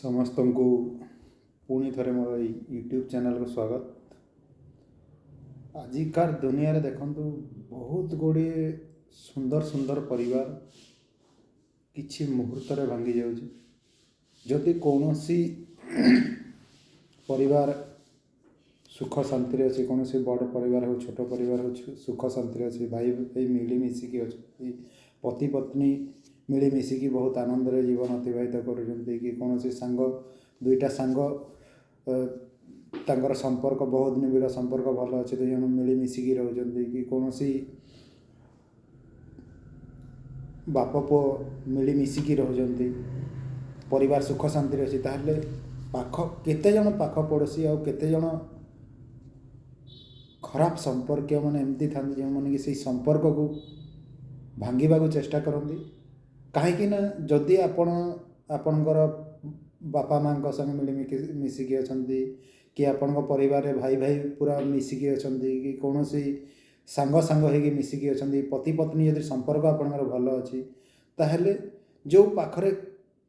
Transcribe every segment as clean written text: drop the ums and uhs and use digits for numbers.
ସମସ୍ତଙ୍କୁ ପୁଣି ଥରେ ମୋର ଏଇ ୟୁଟ୍ୟୁବ୍ ଚ୍ୟାନେଲ୍କୁ ସ୍ୱାଗତ। ଆଜିକାର ଦୁନିଆରେ ଦେଖନ୍ତୁ, ବହୁତ ଗୁଡ଼ିଏ ସୁନ୍ଦର ସୁନ୍ଦର ପରିବାର କିଛି ମୁହୂର୍ତ୍ତରେ ଭାଙ୍ଗି ଯାଉଛି। ଯଦି କୌଣସି ପରିବାର ସୁଖ ଶାନ୍ତିରେ ଅଛି, କୌଣସି ବଡ଼ ପରିବାର ହେଉ, ଛୋଟ ପରିବାର ହେଉ, ସୁଖ ଶାନ୍ତିରେ ଅଛି, ଭାଇ ଭାଇ ମିଳିମିଶିକି ଅଛନ୍ତି, ପତି ପତ୍ନୀ ମିଳିମିଶିକି ବହୁତ ଆନନ୍ଦରେ ଜୀବନ ଅତିବାହିତ କରୁଛନ୍ତି, କି କୌଣସି ସାଙ୍ଗ, ଦୁଇଟା ସାଙ୍ଗ, ତାଙ୍କର ସମ୍ପର୍କ ବହୁତ ନିବିଡ଼ ସମ୍ପର୍କ ଭଲ ଅଛି, ଦୁଇ ଜଣ ମିଳିମିଶିକି ରହୁଛନ୍ତି, କି କୌଣସି ବାପ ପୁଅ ମିଳିମିଶିକି ରହୁଛନ୍ତି, ପରିବାର ସୁଖ ଶାନ୍ତିରେ ଅଛି, ତାହେଲେ ପାଖ କେତେଜଣ ପାଖ ପଡ଼ୋଶୀ ଆଉ କେତେଜଣ ଖରାପ ସମ୍ପର୍କୀୟ ମାନେ ଏମିତି ଥାନ୍ତି, ଯେଉଁମାନେ କି ସେଇ ସମ୍ପର୍କକୁ ଭାଙ୍ଗିବାକୁ ଚେଷ୍ଟା କରନ୍ତି। କାହିଁକି ନା ଯଦି ଆପଣ ଆପଣଙ୍କର ବାପା ମାଆଙ୍କ ସାଙ୍ଗେ ମିଳିମିଶିକି ଅଛନ୍ତି, କି ଆପଣଙ୍କ ପରିବାରରେ ଭାଇ ଭାଇ ପୁରା ମିଶିକି ଅଛନ୍ତି, କି କୌଣସି ସାଙ୍ଗ ସାଙ୍ଗ ହେଇକି ମିଶିକି ଅଛନ୍ତି, ପତି ପତ୍ନୀ ଯଦି ସମ୍ପର୍କ ଆପଣଙ୍କର ଭଲ ଅଛି, ତାହେଲେ ଯେଉଁ ପାଖରେ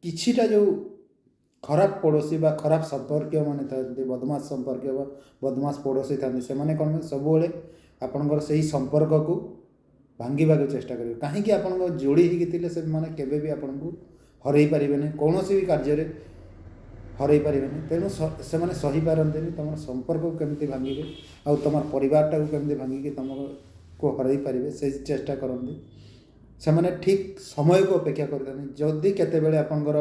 କିଛିଟା ଯେଉଁ ଖରାପ ପଡ଼ୋଶୀ ବା ଖରାପ ସମ୍ପର୍କୀୟ ମାନେ ଥାନ୍ତି, ବଦମାସ ସମ୍ପର୍କୀୟ ବା ବଦମାସ ପଡ଼ୋଶୀ ଥାନ୍ତି, ସେମାନେ କ'ଣ ସବୁବେଳେ ଆପଣଙ୍କର ସେଇ ସମ୍ପର୍କକୁ ଭାଙ୍ଗିବାକୁ ଚେଷ୍ଟା କରିବେ। କାହିଁକି? ଆପଣଙ୍କ ଯୋଡ଼ି ହେଇକି ଥିଲେ ସେମାନେ କେବେ ବି ଆପଣଙ୍କୁ ହରେଇ ପାରିବେନି, କୌଣସି ବି କାର୍ଯ୍ୟରେ ହରେଇ ପାରିବେନି। ତେଣୁ ସେମାନେ ସହିପାରନ୍ତିନି ତୁମର ସମ୍ପର୍କକୁ କେମିତି ଭାଙ୍ଗିବେ ଆଉ ତୁମର ପରିବାରଟାକୁ କେମିତି ଭାଙ୍ଗିକି ତୁମକୁ ହରେଇ ପାରିବେ, ସେ ଚେଷ୍ଟା କରନ୍ତି। ସେମାନେ ଠିକ୍ ସମୟକୁ ଅପେକ୍ଷା କରିଥାନ୍ତି। ଯଦି କେତେବେଳେ ଆପଣଙ୍କର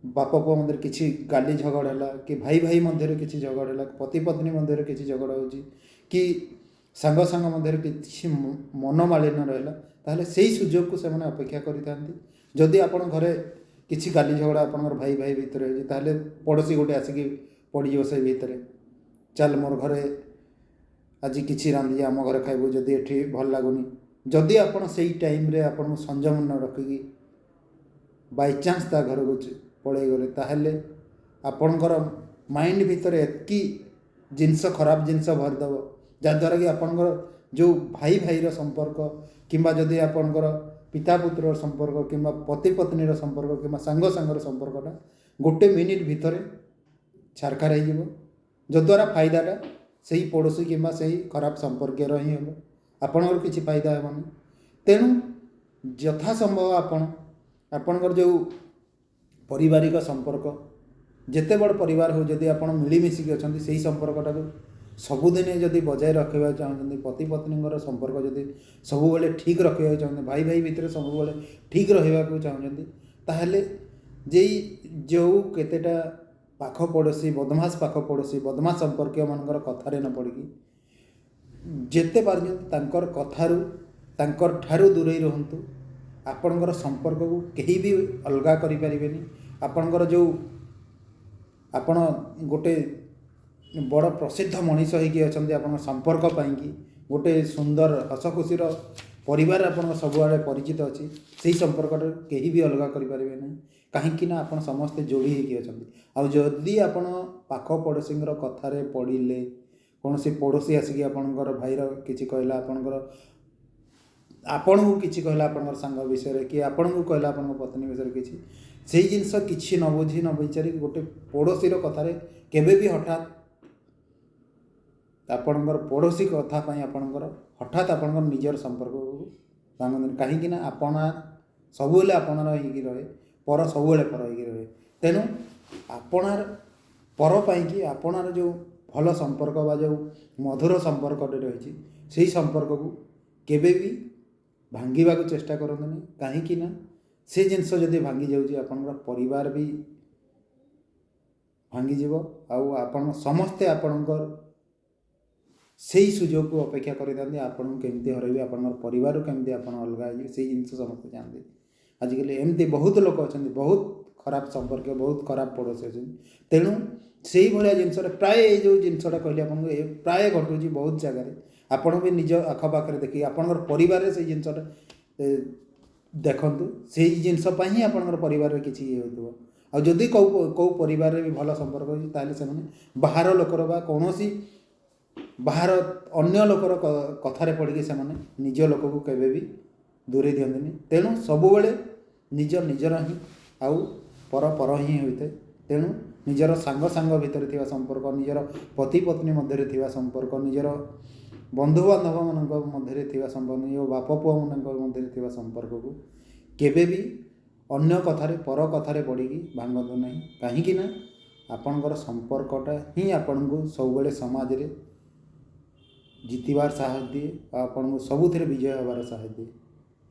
ବାପ ପୁଅ ମଧ୍ୟରେ କିଛି ଗାଲି ଝଗଡ଼ା ହେଲା, କି ଭାଇ ଭାଇ ମଧ୍ୟରେ କିଛି ଝଗଡ଼ା ହେଲା, ପତି ପତ୍ନୀ ମଧ୍ୟରେ କିଛି ଝଗଡ଼ା ହେଉଛି, କି ସାଙ୍ଗ ସାଙ୍ଗ ମଧ୍ୟରେ କିଛି ମନମାଳିନ୍ୟ ରହିଲା, ତାହେଲେ ସେଇ ସୁଯୋଗକୁ ସେମାନେ ଅପେକ୍ଷା କରିଥାନ୍ତି। ଯଦି ଆପଣ ଘରେ କିଛି ଗାଲି ଝଗଡ଼ା ଆପଣଙ୍କର ଭାଇ ଭାଇ ଭିତରେ ହେଉଛି, ତାହେଲେ ପଡ଼ୋଶୀ ଗୋଟେ ଆସିକି ପଡ଼ିଯିବ ସେଇ ଭିତରେ, ଚାଲ ମୋର ଘରେ ଆଜି କିଛି ରାନ୍ଧି ଆମ ଘରେ ଖାଇବୁ, ଯଦି ଏଠି ଭଲ ଲାଗୁନି। ଯଦି ଆପଣ ସେଇ ଟାଇମ୍ରେ ଆପଣଙ୍କୁ ସଂଯମ ନ ରଖିକି ବାଇଚାନ୍ସ ତା ଘରକୁ ପଳେଇଗଲେ, ତାହେଲେ ଆପଣଙ୍କର ମାଇଣ୍ଡ ଭିତରେ ଏତିକି ଜିନିଷ, ଖରାପ ଜିନିଷ ଭରିଦେବ, ଯାହାଦ୍ୱାରା କି ଆପଣଙ୍କର ଯେଉଁ ଭାଇ ଭାଇର ସମ୍ପର୍କ, କିମ୍ବା ଯଦି ଆପଣଙ୍କର ପିତା ପୁତ୍ରର ସମ୍ପର୍କ, କିମ୍ବା ପତି ପତ୍ନୀର ସମ୍ପର୍କ, କିମ୍ବା ସାଙ୍ଗ ସାଙ୍ଗର ସମ୍ପର୍କଟା ଗୋଟେ ମିନିଟ୍ ଭିତରେ ଛାରଖାର ହେଇଯିବ, ଯଦ୍ୱାରା ଫାଇଦାଟା ସେଇ ପଡ଼ୋଶୀ କିମ୍ବା ସେଇ ଖରାପ ସମ୍ପର୍କୀୟର ହିଁ ହେବ, ଆପଣଙ୍କର କିଛି ଫାଇଦା ହେବନି। ତେଣୁ ଯଥାସମ୍ଭବ ଆପଣ ଆପଣଙ୍କର ଯେଉଁ ପାରିବାରିକ ସମ୍ପର୍କ, ଯେତେ ବଡ଼ ପରିବାର ହେଉ, ଯଦି ଆପଣ ମିଳିମିଶିକି ଅଛନ୍ତି, ସେଇ ସମ୍ପର୍କଟାକୁ ସବୁଦିନେ ଯଦି ବଜାୟ ରଖିବାକୁ ଚାହୁଁଛନ୍ତି, ପତି ପତ୍ନୀଙ୍କର ସମ୍ପର୍କ ଯଦି ସବୁବେଳେ ଠିକ୍ ରଖିବାକୁ ଚାହୁଁଛନ୍ତି, ଭାଇ ଭାଇ ଭିତରେ ସବୁବେଳେ ଠିକ୍ ରହିବାକୁ ଚାହୁଁଛନ୍ତି, ତାହେଲେ ଯେଇ ଯେଉଁ କେତେଟା ପାଖ ପଡ଼ୋଶୀ, ବଦମାସ ପାଖ ପଡ଼ୋଶୀ, ବଦମାସ ସମ୍ପର୍କୀୟମାନଙ୍କର କଥାରେ ନ ପଡ଼ିକି ଯେତେ ପାରୁଛନ୍ତି ତାଙ୍କର କଥାରୁ, ତାଙ୍କର ଠାରୁ ଦୂରେଇ ରୁହନ୍ତୁ। ଆପଣଙ୍କର ସମ୍ପର୍କକୁ କେହି ବି ଅଲଗା କରିପାରିବେନି। ଆପଣଙ୍କର ଯେଉଁ ଆପଣ ଗୋଟେ ବଡ଼ ପ୍ରସିଦ୍ଧ ମଣିଷ ହେଇକି ଅଛନ୍ତି ଆପଣଙ୍କ ସମ୍ପର୍କ ପାଇଁକି, ଗୋଟେ ସୁନ୍ଦର ହସ ଖୁସିର ପରିବାର ଆପଣଙ୍କ ସବୁଆଡ଼େ ପରିଚିତ ଅଛି, ସେଇ ସମ୍ପର୍କଟାକୁ କେହି ବି ଅଲଗା କରିପାରିବେ ନାହିଁ। କାହିଁକି ନା ଆପଣ ସମସ୍ତେ ଯୋଡ଼ି ହେଇକି ଅଛନ୍ତି। ଆଉ ଯଦି ଆପଣ ପାଖ ପଡ଼ୋଶୀଙ୍କର କଥାରେ ପଡ଼ିଲେ, କୌଣସି ପଡ଼ୋଶୀ ଆସିକି ଆପଣଙ୍କର ଭାଇର କିଛି କହିଲା, ଆପଣଙ୍କର ଆପଣଙ୍କୁ କିଛି କହିଲା ଆପଣଙ୍କର ସାଙ୍ଗ ବିଷୟରେ, କି ଆପଣଙ୍କୁ କହିଲା ଆପଣଙ୍କ ପତ୍ନୀ ବିଷୟରେ କିଛି, ସେଇ ଜିନିଷ କିଛି ନ ବୁଝି ନ ବିଚାରିକି ଗୋଟେ ପଡ଼ୋଶୀର କଥାରେ କେବେ ବି ହଠାତ୍ ଆପଣଙ୍କର ପଡ଼ୋଶୀ କଥା ପାଇଁ ଆପଣଙ୍କର ହଠାତ୍ ଆପଣଙ୍କର ନିଜର ସମ୍ପର୍କକୁ ଭାଙ୍ଗନ୍ତୁନି। କାହିଁକି ନା ଆପଣା ସବୁବେଳେ ଆପଣାର ହେଇକି ରହେ, ପର ସବୁବେଳେ ପର ହେଇକି ରହେ। ତେଣୁ ଆପଣାର ପର ପାଇଁକି ଆପଣାର ଯେଉଁ ଭଲ ସମ୍ପର୍କ ବା ଯେଉଁ ମଧୁର ସମ୍ପର୍କଟି ରହିଛି, ସେଇ ସମ୍ପର୍କକୁ କେବେ ବି ଭାଙ୍ଗିବାକୁ ଚେଷ୍ଟା କରନ୍ତୁନି। କାହିଁକି ନା ସେ ଜିନିଷ ଯଦି ଭାଙ୍ଗି ଯାଉଛି, ଆପଣଙ୍କର ପରିବାର ବି ଭାଙ୍ଗିଯିବ, ଆଉ ଆପଣ ସମସ୍ତେ ଆପଣଙ୍କର ସେଇ ସୁଯୋଗକୁ ଅପେକ୍ଷା କରିଥାନ୍ତି, ଆପଣଙ୍କୁ କେମିତି ହରାଇବେ, ଆପଣଙ୍କର ପରିବାରରୁ କେମିତି ଆପଣ ଅଲଗା ହେଇଯିବେ, ସେଇ ଜିନିଷ ସମସ୍ତେ ଚାହାନ୍ତି। ଆଜିକାଲି ଏମିତି ବହୁତ ଲୋକ ଅଛନ୍ତି, ବହୁତ ଖରାପ ସମ୍ପର୍କୀୟ, ବହୁତ ଖରାପ ପଡ଼ୋଶୀ ଅଛନ୍ତି। ତେଣୁ ସେଇଭଳିଆ ଜିନିଷଟା ପ୍ରାୟ, ଏଇ ଯେଉଁ ଜିନିଷଟା କହିଲି ଆପଣଙ୍କୁ, ଏ ପ୍ରାୟ ଘଟୁଛି ବହୁତ ଜାଗାରେ। ଆପଣ ବି ନିଜ ଆଖପାଖରେ ଦେଖିକି ଆପଣଙ୍କର ପରିବାରରେ ସେଇ ଜିନିଷଟା ଦେଖନ୍ତୁ, ସେଇ ଜିନିଷ ପାଇଁ ହିଁ ଆପଣଙ୍କର ପରିବାରରେ କିଛି ଇଏ ହେଉଥିବ। ଆଉ ଯଦି କେଉଁ କେଉଁ ପରିବାରରେ ବି ଭଲ ସମ୍ପର୍କ ଅଛି, ତାହେଲେ ସେମାନେ ବାହାର ଲୋକର ବା କୌଣସି ବାହାର ଅନ୍ୟ ଲୋକର କଥାରେ ପଡ଼ିକି ସେମାନେ ନିଜ ଲୋକକୁ କେବେ ବି ଦୂରେଇ ଦିଅନ୍ତିନି। ତେଣୁ ସବୁବେଳେ ନିଜ ନିଜର ହିଁ ଆଉ ପର ପର ହିଁ ହୋଇଥାଏ। ତେଣୁ ନିଜର ସାଙ୍ଗ ସାଙ୍ଗ ଭିତରେ ଥିବା ସମ୍ପର୍କ, ନିଜର ପତି ପତ୍ନୀ ମଧ୍ୟରେ ଥିବା ସମ୍ପର୍କ, ନିଜର ବନ୍ଧୁବାନ୍ଧବମାନଙ୍କ ମଧ୍ୟରେ ଥିବା ସମ୍ପର୍କ, ନିଜ ବାପ ପୁଅମାନଙ୍କ ମଧ୍ୟରେ ଥିବା ସମ୍ପର୍କକୁ କେବେ ବି ଅନ୍ୟ କଥାରେ, ପର କଥାରେ ପଡ଼ିକି ଭାଙ୍ଗନ୍ତୁ ନାହିଁ। କାହିଁକି ନା ଆପଣଙ୍କର ସମ୍ପର୍କଟା ହିଁ ଆପଣଙ୍କୁ ସବୁବେଳେ ସମାଜରେ ଜିତିବାର ସାହସ ଦିଏ ଆଉ ଆପଣଙ୍କୁ ସବୁଥିରେ ବିଜୟ ହେବାର ସାହସ ଦିଏ।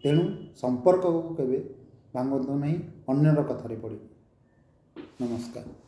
ତେଣୁ ସମ୍ପର୍କକୁ କେବେ ଭାଙ୍ଗନ୍ତୁ ନାହିଁ ଅନ୍ୟର କଥାରେ ପଡ଼ିକି। ନମସ୍କାର।